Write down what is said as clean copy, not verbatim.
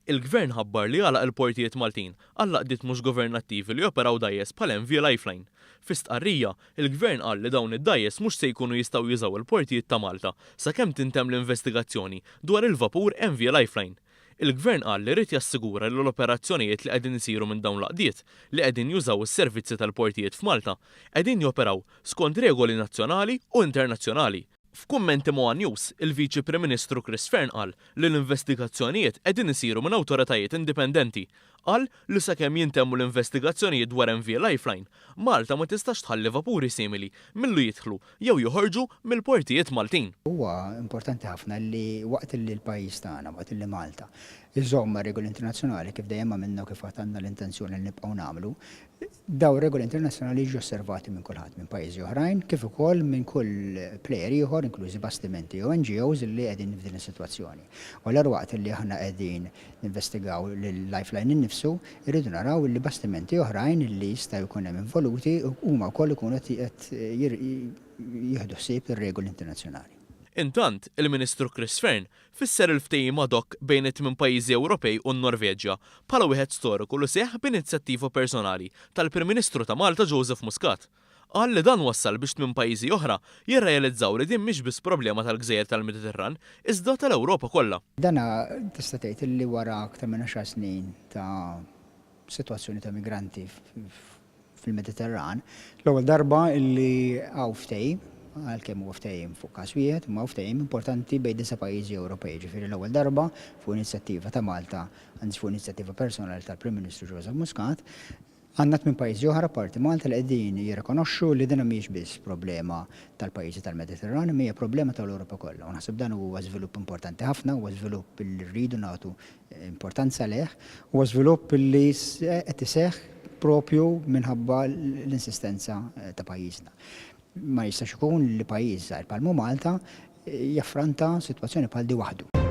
Il-Gvern ħabbar li għalaq il-portijiet Maltin għall-għaqdiet mhux governattivi li joperaw dgħajjes bħal MV Lifeline. Fi stqarrija, il-Gvern qal li dawn id-dgħajjes mhux se jkunu jistgħu jużaw il-portijiet ta' Malta sakemm tintemm l-investigazzjoni dwar il-vapur MV Lifeline. Il-Gvern qal li ried jassigura li l-operazzjonijiet li qegħdin isiru minn dawn l-għaqdiet li qegħdin jużaw is-servizzi tal-portijiet f'Malta qegħdin joperaw skont regoli nazzjonali u internazzjonali. F'kummenti ma' one News, il-Viċi Prim Ministru Chris Fearne qal li l-investigazzjonijiet qegħdin isiru minn awtoritajiet indipendenti. Qal li sakemm jintemmu l-investigazzjonijiet dwar MV Lifeline, Malta ma tistax tħalli vapuri simili millu jidħlu jew joħorġu mill-portijiet Maltin. Huwa importanti ħafna li waqt li l-pajjiż tagħna, waqt li Malta, iżomm mar-regoli internazzjonali kif dejjem għamilna u kif għad għandna l-intenzjoni li nibqgħu nagħmlu, Dawn ir-regoli internazzjonali jiġu osservati minn kulħadd, minn pajjiżi oħrajn, kif ukoll minn kull plejer ieħor, inklużi bastimenti jew NGOs li qegħdin f'din is-sitwazzjoni. U allura waqt li aħna qegħdin ninvestigaw lil Lifeline innifsu, irridu naraw li bastimenti oħrajn li jista' jkun hemm involuti huma wkoll ikunu qed jieħdu ħsieb ir-regoli internazzjonali. Intant, il-Ministru Chris Fearne fisser il-ftehim ad hoc bejn it-tmien pajjiżi Ewropej u n-Norveġja bħala wieħed storiku li seħħ b'inizjattiva personali tal-Prim Ministru ta' Malta Joseph Muscat. Qal li dan wassal biex tmien pajjiżi oħra jirrealizzaw li din mhix biss problema tal-gżejjer tal-Mediterran iżda tal-Ewropa kollha. Dan tista' tgħid li wara aktar minn għaxar snin ta' sitwazzjoni ta' migranti fil-Mediterran, l-ewwel darba li hawn ftehim, għalkemm huwa ftehim fuq każ wieħed, imma hawn ftehim importanti bejn disa' pajjiżi Ewropej, jiġifieri l-ewwel darba fuq inizjattiva ta' Malta, anzi fuq inizjattiva personali tal-Prim Ministru Joseph Muscat, għandna tmien pajjiżi oħra apparti Malta li qegħdin jirrikonoxxu li din mhijiex biss problema tal-pajjiżi tal-Mediterran imma hija problema tal-Ewropa kollha. U naħseb dan huwa żvilupp importanti ħafna, huwa żvilupp li rridu nagħtu importanza lejh, huwa żvilupp li qed iseħħ proprju minħabba l-insistenza ta' pajjiżna. Ma jistax ikun li pajjiż żgħir bħal mhu Malta jaffranta sitwazzjoni bħal di waħdu.